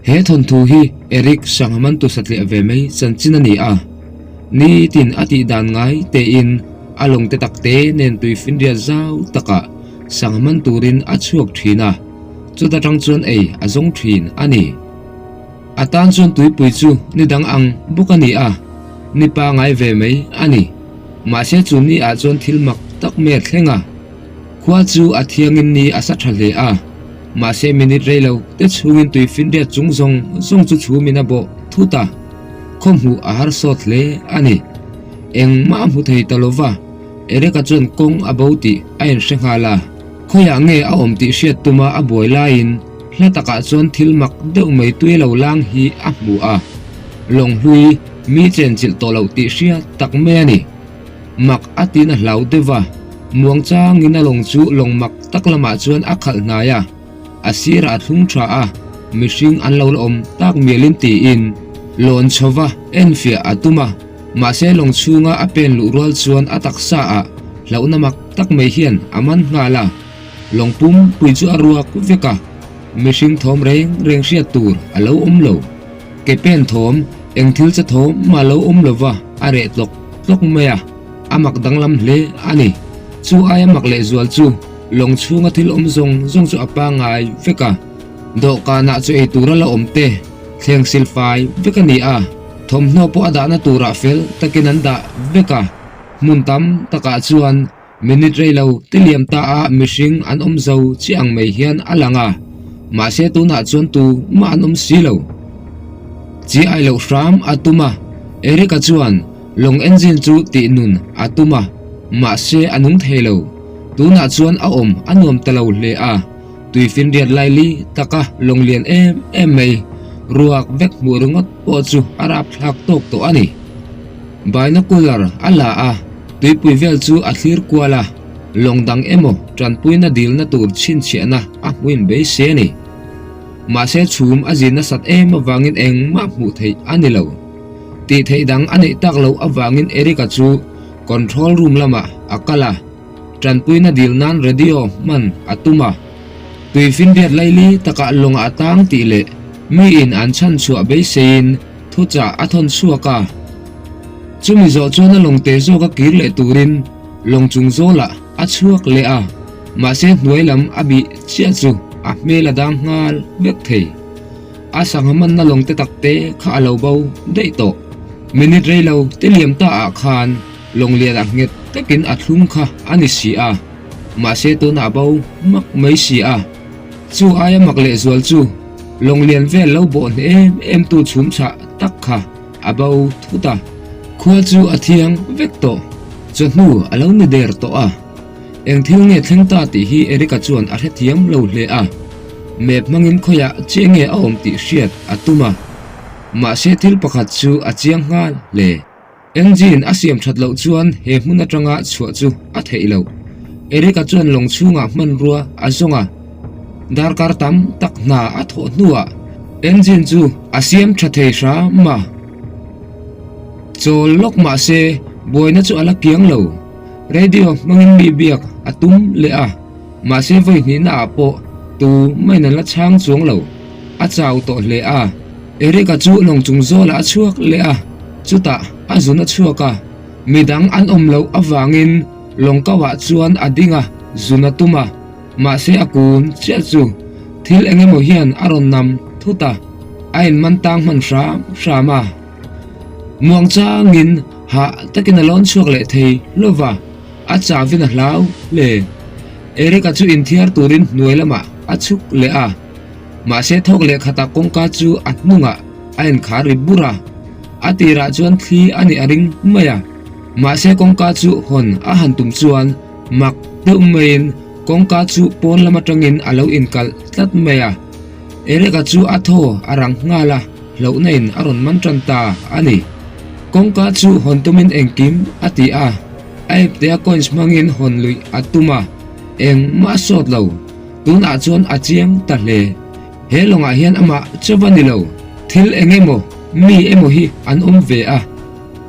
He thawnthu hi Eric Sanghamantu satliah ve mai chanchin a ni a. Nitin a tih dan ngai tein a lawng te tak te nen tuifinriat zau takah sangha man turin a chhuak thin a, chuta tang chuan ei a zawng thin a ni. A tan chuan tuipui chu ni dang ang bawk a ni a, ni pangai ve mai a ni. Mahse chu ni ah chuan thil mak tak mai a thleng a, khua chu a thiangin ni a sa tha hle a, mahse minute rei lo te chhungin tuifinriat chung zawng zawng chu chhumin a bawh thut a. Khaw hmuh a har sawt hle a ni. Engmah a hmu thei ta lo va, Ereka chuan kawng a bo tih a inhre nghal a. Khawiah nge a awm tih hriat tuma a buai laiin hla takah chuan thil mak deuh mai tui lo lang hi a hmu a. Lawng hlui mi chenchilh tawh loh tih hriat tak mai a ni. Mak a tiin a hlau deuh va, muang changin a lawng chu lawng mak tak lamah chuan a khalh hnai a. A sirah a thlung tha a, mihring an lo la awm tak mialin tiin lawn chhova enfiah a tum a, mahse lawng chhunga a pen luh rual chuan a taksa ah hlauhna mak tak mai hian a man nghal a, lawng pum pui chu a ruak vek a, mihring thawm reng reng hriat tur a lo awm lo. Ke pen thawm, eng thil che thawm mah lo awm lova a reh tlawk tlawk mai a, a mak danglam hle a ni. Chu aia mak lehzual chu Lawng chhunga thil awm zawng zawng chu a pangngai vek a, dawhkanah chu ei tura la awm te thleng sil fai vek a ni a, thawmhnaw pawh a dahna turah fel takin an dah vek a, hmun tam takah chuan minute rei lo te liam ta a mihring an awm zo chiah ang mai hian a lang a, mahse tunah chuan tu mah an awm si lo. Chi ai loh hram a tum a, Eric-a chuan lawng engine chu tih nun a tum a, mahse a nung thei lo. Tunah chuan a awm a nuam ta lo hle a, tuifinriat laili taka lawng lian em em mai ruak vek hmuh ringawt pawh chu a rapthlak tawk tawh a ni. Binocular a la a, tuipui vel chu a thlir kual a, lawng dang emaw tanpuina dilna tur chhinchhiahna a hmuin beisei a ni. Mahse chhum a zin nasat em avangin engmah hmuh theih a ni lo. Tih theih dang a neih tak loh avangin Eric-a chu Control room lamah a kal a, tanpuina dil nan radio hman a tum a. Tuifinriat laili takah lawngah a tang tih leh miin an chhan chhuah beiseiin thuchah a thawn chhuak a. Chumi zawh chuan a lawng te zawk a kir leh turin lawng chung zawlah a chhuak leh a, mahse hnuai lam a bih chiah chu a hmel a dang nghal vek thei. A sangha manna lawng te tak te kha a lo bo daih tawh. Minute rei lo te liam ta ah khan lawng lian ah nghet takin a thlung kha a ni si a, mahse tunah a bo mak mai si a. Chu aia mak leh zual chu lawng lian vel lo bawh hneh em em tu chhum chhah tak kha a bo thut a. Khua chu a thiang vek tawh, chawhnu a lo ni der tawh a. Eng thil nge thleng ta tih hi Eric-a chuan a hrethiam lo hle a, map hmangin khawiah chiah nge a awm tih hriat a tum a. Mahse thil pakhat chu a chiang nghal hle. Engine a siam that loh chuan he hmun atanga chhuah chu a theih loh. Eric-a chuan lawng chhungah hmanrua a zawng a, darkar tam tak hna a thawh hnuah engine chu a siam tha thei hram a. Chawl lawk mahse buaina chu a la kiang lo. Radio hmangin mi biak a tum leh a, mahse vawi hnihna ah pawh tu main an la chhang chuang lo. A chau tawh hle a, Eric-a chu lawng chung zawlah a chhuak leh a, chutah a zun a chhuak a, midang an awm loh avangin lawng kauah chuan a ding a, zun a tum a, mahse a kun chiah chu thil eng emaw hian a rawn nam thut a, a inman tang hman hram hram a. Muang changin hah takin a lawn chhuak leh thei hlauva, a chauhin a hlau hle. Eric-a chu inthiar turin hnuai lamah a chhuk leh a, mahse thawk leh khatah kawngka chu a hnungah a inkhar ri bur a, a tirah chuan thli a nih a ring mai a, mahse kawngka chu hawn a han tum chuan mak deuh maiin kawngka chu pawn lam atangin a lo inkalh tlat mai a. Eric-a chu a thaw a rang nghal a, hlauhna in a rawn man tan ta a ni. Kawngka chu hawn tumin engkim a ti a, a iptea coins hmangin hawn luih a tum a, engmah a sawt lo. Tunah chuan a chiang ta hle. He lawngah hian amah chauh a ni lo, thil eng emaw, mi emaw hi an awm ve a,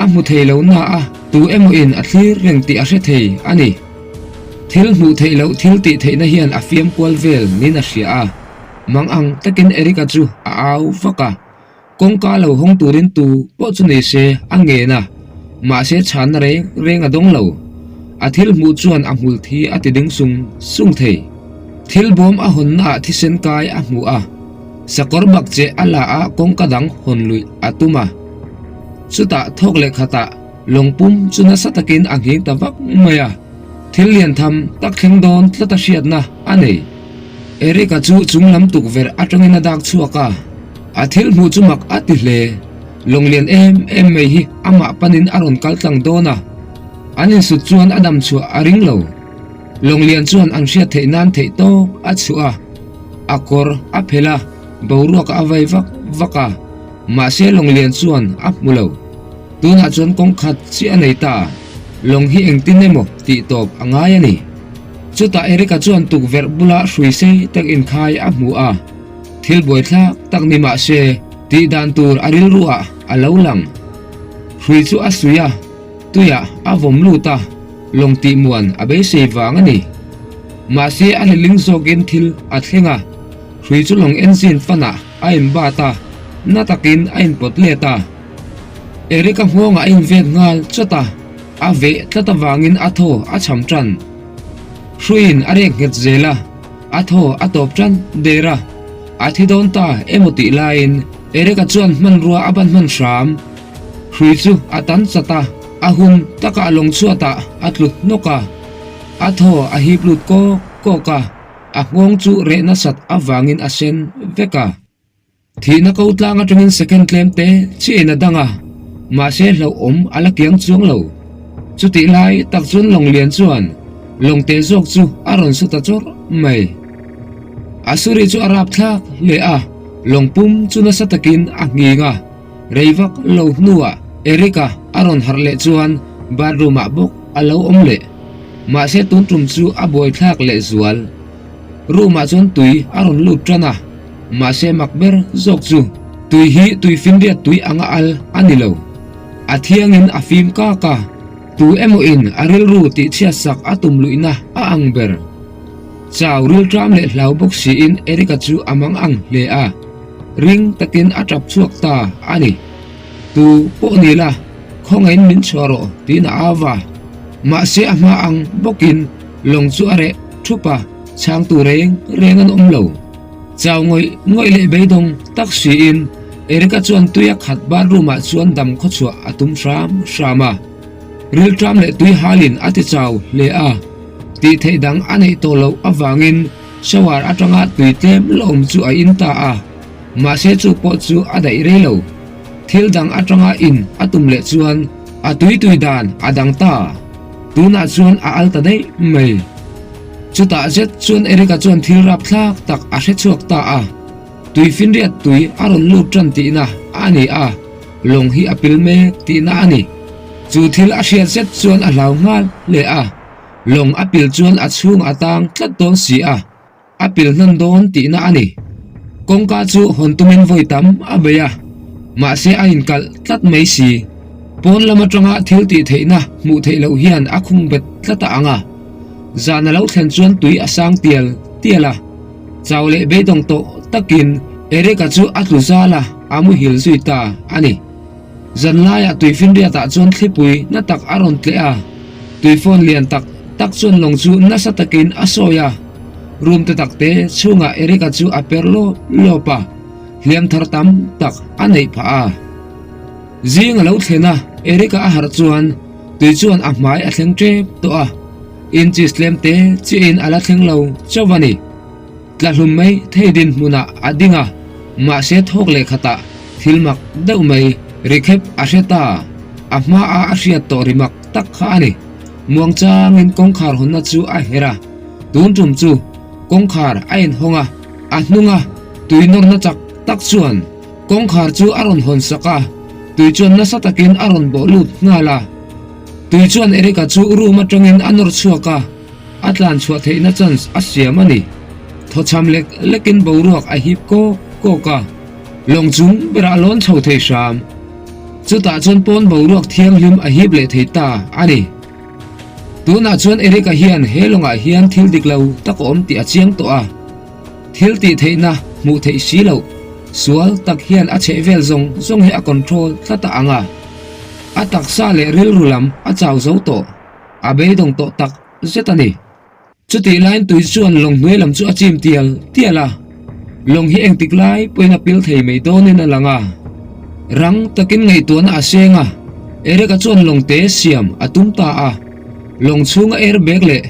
a hmu thei lo na a, tu emaw in a thlir reng tih a hre thei a ni. Thil hmuh theih loh thil tih theihna hian a fiam kual vel niin a hria a. Mang ang takin Eric-a chu a au vak a, kawngka lo hawng turin tu pawh chu nei se a ngen a, mahse chhanna reng reng a dawng lo. A thil hmuh chuan a hmul thi a ti ding sung sung thei. Thil bawm a hawnna ah thisen kai a hmu a, sakawr bak che a la a kawngka dang hawn luih a tum a. Chutah thawk leh khatah lawng pum chu nasa takin a nghing ta vak mai a, thil lian tham tak thleng dawn tlat a hriatna a nei. Eric-a chu chung lam tukverh atangin a dak chhuak a, a thil hmuh chu mak a ti hle. Lawng lian em em mai hi amah panin a rawn kal tlang dawn a, an insut chuan a dam chhuah a ring lo. Lawng lian chuan an hriat theih nan theih tawp a chhuah a, a kawr a phelh a, boruak a vai vak vak a, mahse lawng lian chuan a hmu lo. Tunah chuan kawng khat chiah a nei ta, lawng hi engtin emaw tih tawp a ngai a ni. Chutah Eric-a chuan tukverh bula hrui sei tak inkhai a hmu a, thil buaithlak tak ni mah se tih dan tur a rilru ah a lo lang. Hrui chu a suih a, tuiah a vawm lut a, lawng tih muan a beisei vang a ni. Mahse a hliling zawkin thil a thleng a, hrui chu lawng engine fan ah a inbat a, na takin a inpawt let a. Eric-a nghawngah a invet nghal chawt a. A veh tlat avangin a thaw a cham tan. Hruiin a rek nghet zel a, a thaw a tawp tan der a. A thi dawn ta emaw tih laiin Eric-a chuan hmanrua a ban hman hram. Hrui chu a tan chat a, a hun takah lawng chhuatah a tlu hnawk a. A thaw a hip lut kawk kawk a, a nghawng chu reh nasat avangin a sen vek a. Thihna ko tlang atangin second tlem te chiahin a dang a, mahse hlauhawm a la kiang chuang lo. Chutih lai tak chuan lawng lian chuan lawng te zawk chu a rawn su ta chawrh mai. A suri chu a rap thlak hle a, lawng pum chu nasa takin a nghing a. Rei vak lo hnuah Eric-a a rawn harh leh chuan bathroom ah bawk a lo awm leh. Mahse tun tum chu a buaithlak leh zual. Room ah chuan tui a rawn lut tan a, mahse mak ber zawk chu tui hi tui finriat tui anga al a ni lo. A thiangin a fim kak a, tu emaw in a rilru tih chhiat sak a tum luihna a ang ber. Chau rilṭam leh hlau bawk siin Eric-a chu a mang ang hle a, ring takin a tap chhuak ta a ni. Tu pawh ni la, khawngaihin min chhuah rawh tiin a au va, mahse a hma ang bawkin Lawng chu a reh thup a, chhangtu reng reng an awm lo. Chau ngawih ngawih leh beidawng tak siin Eric-a chuan tui a khat bathroom ah chuan dam khawchhuah a tum hram hram a. Rilṭam leh tui halin a ti chau hle a, tih theih dang a neih tawh loh avangin shower atanga tui tlem la awm chu a in ta a, mahse chu pawh chu a daih rei lo. Thil dang atanga in a tum leh chuan a tui tui dan a dang ta. Tunah chuan a al ta daih mai. Chutah zet chuan Eric-a chuan thil rapthlak tak a hre chhuak ta a. Tui finriat tui a rawn lut tan tihna a ni a, lawng hi a pil mek tihna a ni. Chu thil a hriat zet chuan a hlau nghal hle a, lawng a pil chuan a chhungah a tang tlat dawn si a. A pil hnan dawn tihna a ni. Kawngka chu hawn tumin vawi tam a bei a, mahse a inkalh tlat mai si. Pawn lam atanga thil tih theihna hmuh theih loh hian a khung bet tlat a ang a. Zan a lo thlen chuan tui a sang tial tial a. Chau leh beidawng tawh takin Eric-a chu a tlu zal a, a muhil zui ta a ni. Zanlaiah tuifinriatah chuan thlipui na tak a rawn tleh a, tuifawn lian tak tak chuan lawng chu nasa takin a sawi a. Room te tak te chhungah Eric-a chu a per lawp lawp a, hliam thar tam tak a neih phah a. Zing a lo thlen a, Eric-a a harh chuan tui chuan a hmai a thleng tep tawh a, inches tlem te chiahin a la thleng lo chauh a ni. Tla hlum mai thei dinhmunah a ding a, mahse thawk leh khatah thil mak deuh mai ri khep a hre ta. A hmaa a hriat tawh ri mak tak kha a ni. Muangchangin kawngkhar hawnna chu a herh a, tun tum chu kawngkhar a inhawng a, a hnunga tui nawrna chak tak chuan kawngkhar chu a rawn hawn sak a, tui chuan nasa takin a rawn bawh lut nghal a. Tui chuan Eric-a chu room atangin a nawr chhuak a. A tlan chhuah theihna chance a siam a ni. Thawchham lek lekin boruak a hip kawk kawk a, lawng chung berah a lawn chho thei hram. Chutah chuan pawn boruak thianghlim a hip leh thei ta a ni. Tunah chuan Eric-a hian he lawngah hian thil dik lo tak a awm tih a chiang tawh a. Thil tih theihna hmuh theih si loh sual tak hian a chhehvel zawng zawng hi a control tlat a ang a. A taksa leh rilru lam a chau zo tawh, a beidawng tawh tak zet a ni. Chutih laiin tui chuan lawng hnuai lam chu a chim tial tial a, lawng hi engtik lai pawhin a pil thei mai dawnin a lang a. Rang takin ngaihtuahna a seng a, Eric-a chuan lawng te siam a tum ta a. Lawng chhunga air bag leh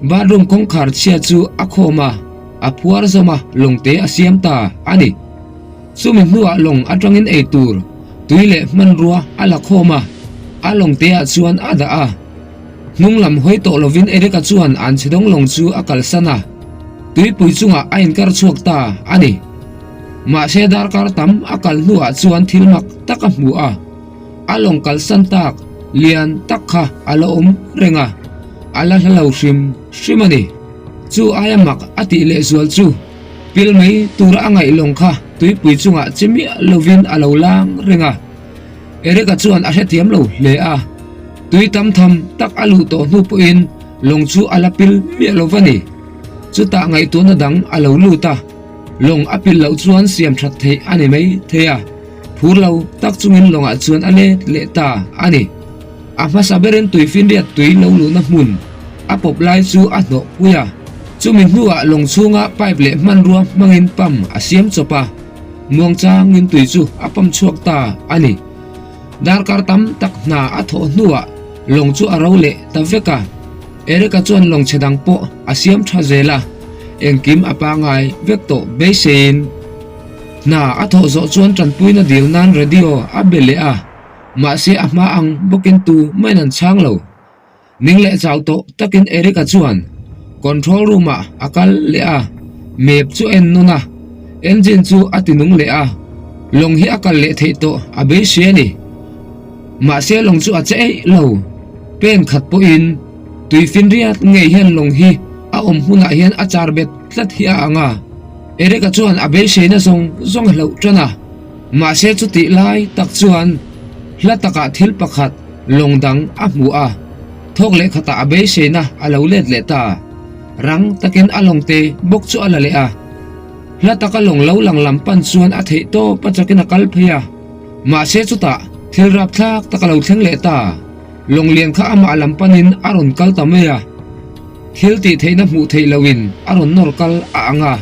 bathroom kawngkhar chhia chu a khawm a, a phuar zawm a, lawng te a siam ta a ni. Chumi hnuah lawng atangin ei tur tui leh hmanrua a la khawm a, a lawng te ah chuan a dah a. Hnung lam hawi tawh lovin Eric-a chuan an chhe dawng lawng chu a kalsan a, tuipui chungah a inkar chhuak ta a ni. Mahse darkar tam a kal hnuah chuan thil mak tak a hmu a, a lawng kalsan tak lian tak kha a la awm reng a, a la hla lo hrim hrim a ni. Chu aia mak a tih lehzual chu pil mai tura a ngaih lawng kha tuipui chungah che miah lovin a lo lang reng a. Eric-a chuan a hrethiam lo hle a, tui tam tham tak a luh tawh hnu pawhin lawng chu a la pil miah lo va ni. Chutah ngaihtuahna dang a lo lut a, lawng a pil loh chuan siam that theih a ni mai thei a, phur lo tak chungin lawngah chuan a let leh ta a ni. A hmasa berin tuifinriat tui lo luhna hmun a pawp lai chu a hnawh pui a, chumi hnuah lawng chhunga pipe leh hmanrua hmangin pump a siam chawp a. Muangchangin tui chu a pump chhuak ta a ni. Darkar tam tak hna a thawh hnuah lawng chu a ro leh ta vek a. Eric-a chuan lawng chhe dang pawh a siam tha zel a, engkim a pangai vek tawh beiseiin. Hna a thawh zawh chuan tanpuina dil nan radio a be leh a, mahse a hma ang bawkin tu main an chhang lo. Ning leh chau tawh takin Eric-a chuan control room-ah a kal leh a, map chu a en nawn a, engine chu a ti nung leh a, lawng hi a kal leh theih tawh a beisei a ni. Mahse lawng chu a che eih lo, pen khat pawhin tuifinriat ngei hian lawng hi a awm hunah hian a char bet tlat hi a ang a, Eric-a chuan a beiseina zawng zawng a hlauh tan a, mahse chutih lai tak chuan hla takah thil pakhat Lawng dang a hmu a, thawk leh khatah a beiseina a lo let leh ta. Rang takin a lawng te bawk chu a la leh a. Hla taka lawng lo lang lam pan chuan a theih tawp a chakin a kal phei a. Mahse chutah thil rapthlak tak a lo thleng leh ta. Lawng lian kha amah lam panin a rawn kal ta mai a. Thil tih theihna hmuh theih loin a rawn nawr kal a ang a.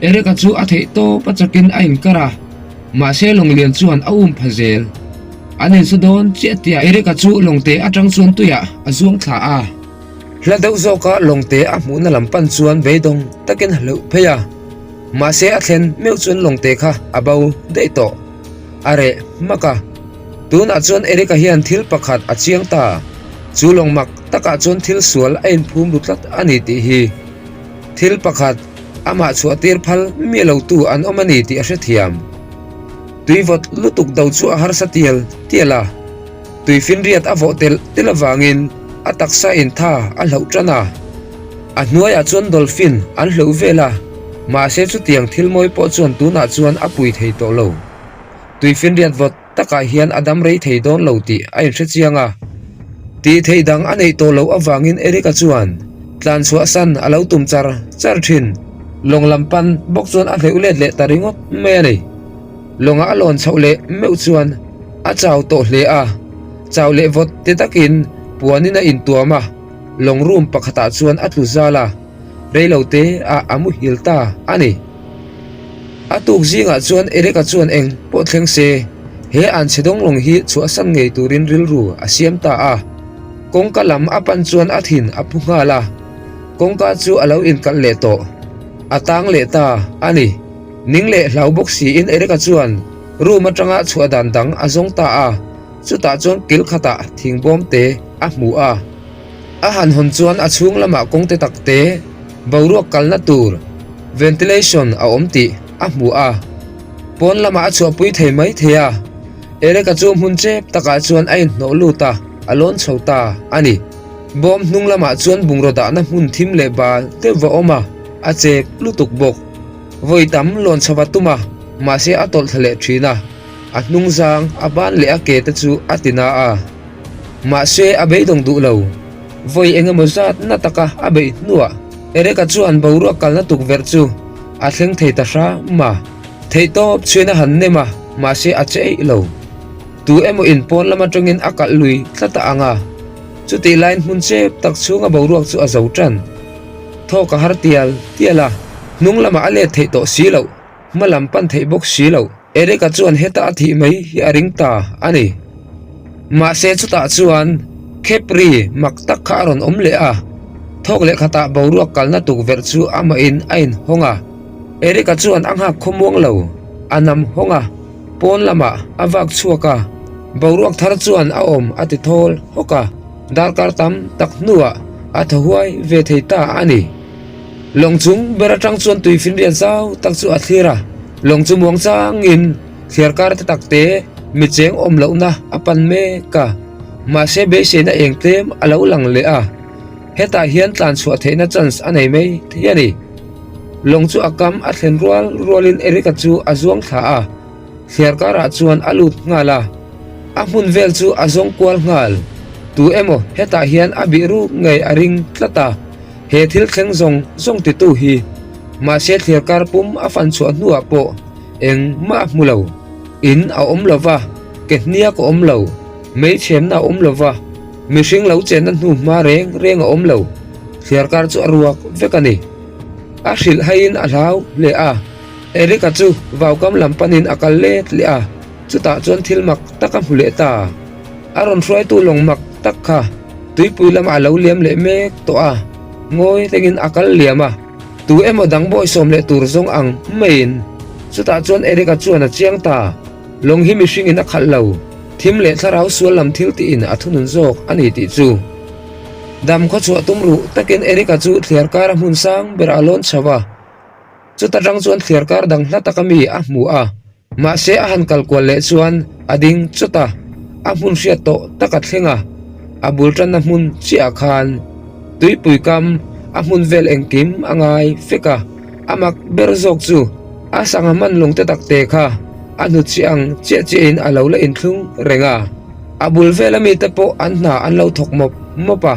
Eric-a chu a theih tawp a chakin a inkar a. Mahse lawng lian chuan a um pha zel. An insu dawn chiah tia Eric-a chu lawngte atang chuan tuiah a zuang thla a. Hla deuh zawka lawngte a hmuhna lam pan chuan beidawng takin a hleuh phei a. Mahse a thlen meuh chuan lawngte kha a bo daih tawh. A reh hmak a. Tunah chuan Eric-a hian thil pakhat a chiang ta. Chu lawng mak takah chuan thil sual a inphum ru tlat a ni tih hi. Thil pakhat, amah chhuah tir phal miah lotu an awm a ni tih a hrethiam. Tui vawt lutuk do chu a harsa tial tial a, tui finriat a vawh telh telh avangin a taksa in tha a hlauh tan a. A hnuaiah chuan dolphin an hleuh vel a, mahse chutiang thil mawi pawh chuan tunah chuan a pui thei tawh lo. Tui finriat vawt takah hian a dam rei thei dawn lo tih a inhre chiang a. Tih theih dang a neih tawh loh avangin Eric-a chuan tlan chhuahsan a lo tum char char thin. Lawng lam pan bawk chuan a hleuh let leh ta ringawt mai a ni. Lawngah a lawn chhoh leh meuh chuan a chau tawh hle a, chau leh vawt ti takin puanin a intuam a, lawng room pakhatah chuan a tlu zal a, reilote ah a muhil ta a ni. A tuk zingah chuan Eric-a chuan eng pawh thleng se, he an chhe dawng lawng hi chhuahsan ngei turin rilru a siam ta a. Kawngka lam a pan chuan a thin a phu nghal a, kawngka chu a lo inkalh leh tawh. A tang leh ta a ni. Ning leh hlau bawk siin Eric-a chuan room atanga chhuah dan dang a zawng ta a, chutah chuan kil khatah thingbawm te a hmu a. A han hawn chuan a chhung lamah kawng te tak te, boruak kalna tur, ventilation, a awm tih a hmu a. Pawn lamah a chhuahpui thei mai thei a, Eric-a chu hmun chep takah chuan a inhnawh lut a, a lawn chho ta a ni. Bawm hnung lamah chuan bungraw dahna hmun thim leh bal deuh a awm a, a chep lutuk bawk. Vawi tam lawn chho a tum a, mahse a tawlh thla leh thin a, a hnung zang, a ban leh a ke te chu a ti na a. Mahse a beidawng duh lo. Vawi eng emaw zat na taka a beih hnuah Ereka chuan boruak kalna tukverh chu. A thleng thei ta hram a. Theihtawp chhuin a han nem a, mahse a che eih lo. Tu emaw in pawn lam atangin a kalh lui tlat a ang a. Chutih laiin hmun chep tak chhunga boruak chu a zo tan. Thawk a har tial tial a, hnung lamah a let theih tawh si loh, hma lam pan theih bawk si loh. Eric-a chuan heta a thih mai hi a ring ta a ni. Mahse chutah chuan Khepri mak tak kha a rawn awm leh a, thawk leh khatah boruak kalna tukverh chu amahin a inhawng a. Eric-a chuan a nghak khawmuang lo, a nam hawng a, pawn lamah a vak chhuak a, boruak thar chuan a awm a ti thawl hawk a, darkar tam tak hnuah a thaw huai ve thei ta a ni. Lawng chung ber atang chuan tui finriat zau tak chu a thlir a, lawng chu muang changin thliar kar te tak te mi cheng awm lohna a pan mek a, mahse beiseina eng tlem a lo lang leh a, hetah hian tlan chhuah theihna chance a nei mai thei a ni. Lawng chu a kam a thlen rual rualin Eric-a chu a zuang thla a, thliar karah chuan a lut nghal a. A hmun vel chu a zawng kual nghal. Tu emaw hetah hian a bih ruk ngei a ring tlat a, he thil thleng zawng zawng titu hi. Mahse thliar kar pum a fan chhuah hnuah pawh engmah a hmu lo. In a awm lo va, ke hniak a awm lo, meichhemna a awm lo va, mihring lo chenna hnu hma reng reng a awm lo. Thliar kar chu a ruak vek a ni. A hrilh haiin a hlau hle a, Eric-a chu vaukam lam panin a kal let leh a, chutah chuan thil mak tak a hmu leh ta. A rawn hruaitu lawng mak tak kha tuipui lamah a lo liam leh mek tawh a, ngawi rengin a kal liam a, tu emaw dang bawisawm leh tur zawng ang maiin. Chutah chuan Eric-a chuan a chiang ta, lawng hi mihringin a khalh lo, thim leh thlarau sual lam thil tiin a thunun zawk a ni tih chu. Dam khaw chhuah tum ruh takin Eric-a chu thliar kar a hmun sang berah a lawn chho a. Chuta tang chuan thliar kar dang hla taka mi a hmu a. Mahse a han kal kual leh chuan a ding chawt a, a hmun hriat tawh tak a thleng a. A bul tanna hmun chiah khan tuipui kam a hmun vel engkim a ngai fek a. A mak ber zawk chu a sangha hman lung te takte kha a hnutchhiah ang chiah chiahin a lo la inthlung reng a. A bul vela mite pawh an hna an lo thawk mawp mawp a,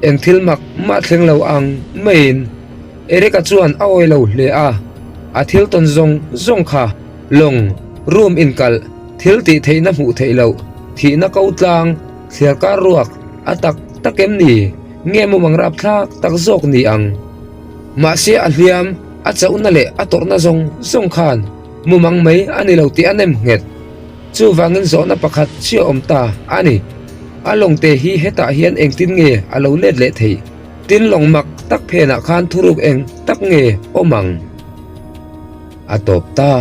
eng thil mak mah thleng lo ang maiin Eric-a chuan a awi lo hle a, a thil tawn zawng zawng kha lawng, room inkalh, thil tih theihna hmuh theih loh, thihna ko tlang, thliar kar ruak, a tak tak em ni? Nge mumang rapthlak tak zawk ni ang? Mahse a hliam, a chauhna leh a tawrhna zawng zawng khan mumang mai a ni lo tih a nem nghet. Chuvangin zawhna pakhat chiah awm ta a ni. A lawngte hi hetah hian engtin nge a lo let leh theih? Tin lawng mak tak phenah khan thuruk eng tak nge awm ang? A tawp ta.